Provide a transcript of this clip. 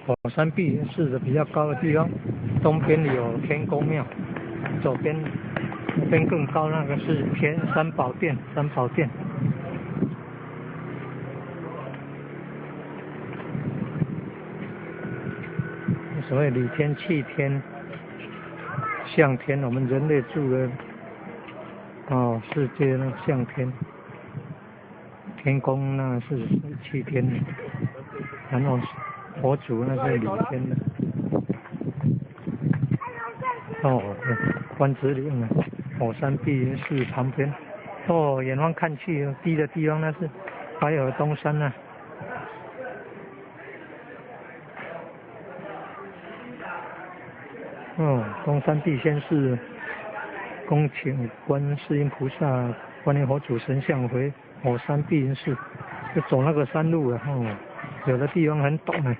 火山碧雲寺的比較高的地方，東邊有天公廟，左邊那邊更高，那個是天三寶殿，三寶殿。所謂理天、氣天、象天，我們人類住的哦世界那象天，天宮那是氣天的，然後佛祖那是理天的。哦，關子嶺啊，火山碧雲寺旁邊。哦，遠方看去低的地方那是白鵝東山啊。哦，東山地仙寺恭請觀世音菩薩、觀音佛祖神像回火山碧雲寺，就走那個山路啊。哦，有的地方很陡呢。